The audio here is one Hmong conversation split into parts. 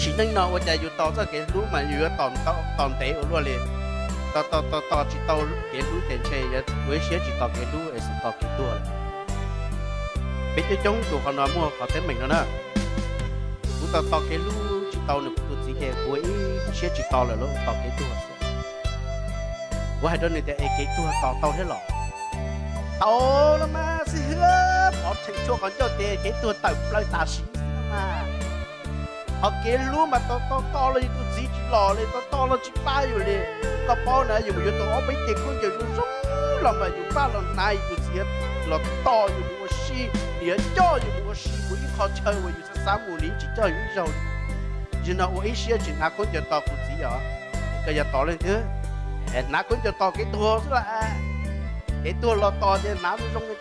Tsim neej no ua cas yus tos txoj kev hlub mas yus yuav tos ntev ua luaj li. Tos tos tos tos tsis tau kev hlub ces ntshe yuav ua ib siab tsis tos kev hlub es xum tos kev tuag lawm. Peb coob coob tus qhov no muaj qhov teeb meem no na. Kuv tos tos kev hlub tsis tau nws kuv tus txiv ces kuv ua ib siab tsis tos lawm los tos kev tuag xwb. Kuv hais rau nws tias es kev tuag tos tau thiab los? Tau los mas xib hwb, pov rhees tshuaj qhov ncauj ces kev tuag tawm plaws tam sim xwb mas. Qhov kev hlub mas tos tos tos los yus tus txiv tsis los li, tos tos los tsis pab yus li. Koj paub na, yus mus yuav tau ob peb cev khaub ncaws zoo zoo los mas yus pab los hnav yus tus txiv los tos yus mus ua si, nws yuav coj yus mus ua si mus ib qho chaw uas yus xav xav mus nws tsis coj yus ib zaug li. Zaum no ua ib siab tsis hnav khaub ncaws tos kuv txiv os. Koj yuav tos leej twg? Hnav khaub ncaws tos kev tuag xwb las. Kev tuag los tos ces hnav zoo zoo li.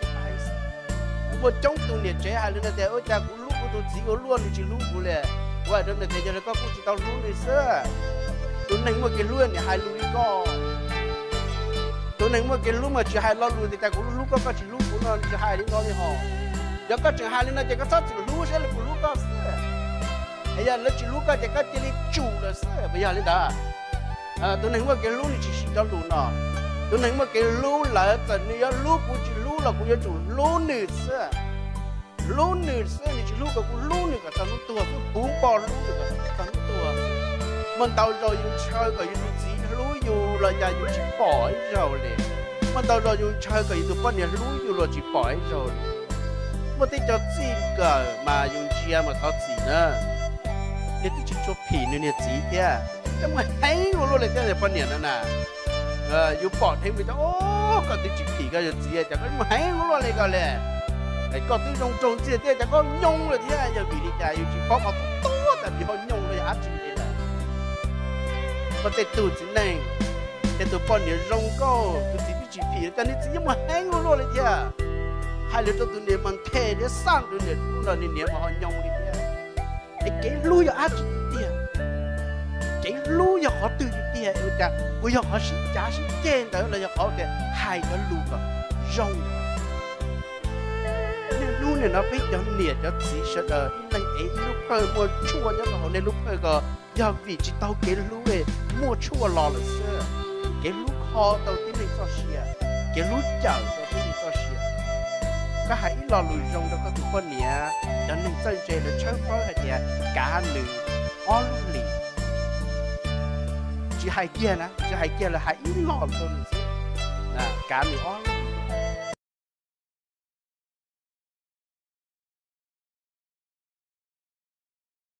Muaj coob tus niam tsev hais li no tias ua cas kuv hlub kuv tus txiv ua luaj nws tsis hlub kuv li. Kuv hais rau nws tias yog li koj kuj tsis tau hlub nws xwb. Tus neeg muaj kev hlub niam hais lus li koj. Tus neeg muaj kev hlub mas tsis hais lo lus tias cas kuv hlub koj koj tsis hlub kuv no, nws tsis hais li no li hos. Yog koj tseem hais li no ces koj txhob txwm hlub saib lawv puas hlub koj xwb. Es yog lawv tsis hlub koj ces koj cia li tsum lawm xwb, puas yog li ntawd? Tus neeg muaj kev hlub nws tsis siv cov lus no. Tus neeg muaj kev hlub lawm txawm nws yuav hlub kuv tsis hlub los kuv yuav tsum hlub nws xwb. Hlub nws xwb, nws tsis hlub kuv kuv hlub nws kom txog hnub tuag xwb, puv npo hlub nws kom txog hnub tuag. Muaj ntau zaus yus ntshaw kom yus tus txiv hlub yus los cas yus tsis pom ib zaug li. Muaj ntau zaus yus ntshaw kom yus tus poj niam hlub yus los tsis pom ib zaug li. Muaj tej cov txij nkawm mas yus ntsia mas thov txim na, nws twb tsis tshua phim nws niag txiv thiab, koj muaj heev ua luaj li thiab poj niam no na. Yus pom dheev mus tias, o, koj twb tsis phim koj yawg txiv cas koj muaj heev ua luaj li koj li. Koj twb zoo nraug ntxiag thiab cas koj nyoo lawm thiab, yog vim li cas yus tsis paub qhov tuag tas vim ho nyoo los yog dab tsi li lawm. Koj tej tug txiv neej, tej tus poj niam zoo nkauj, tus txiv twb tsis phim cas nws txiv yeej muaj heev ua luaj li thiab. Hais lus rau tus niam mas nthe thiab xaj tus niam lub los nws niam mas ho nyoo li thiab. Es kev hlub yog dab tsi tiag? Kev hlub yog qhov twg tiag? Ua cas puas yog qhov sib cav sib ceg ntawd los yog qhov tias hais cov lus kom zoo? Niaj hnub nim no peb cov niam cov txiv sawv daws ib leeg ev ib lub phawj muaj tshuaj nyob rau hauv nej lub phawj ko, yog vim tsis tau kev hlub muaj tshuaj los lawm xwb. Kev hlub kho tau tib neeg txoj sia, kev hlub cawm tau tib neeg txoj sia. Koj hais ib lo lus zoo rau koj tus poj niam, cov neeg txawj ntse lawv tshawb fawb hais tias kav nws ob lub hlis. Tsis hais kiag na, tsis hais kiag lawm, hais ib lo rau nws xwb, kav nws ob lub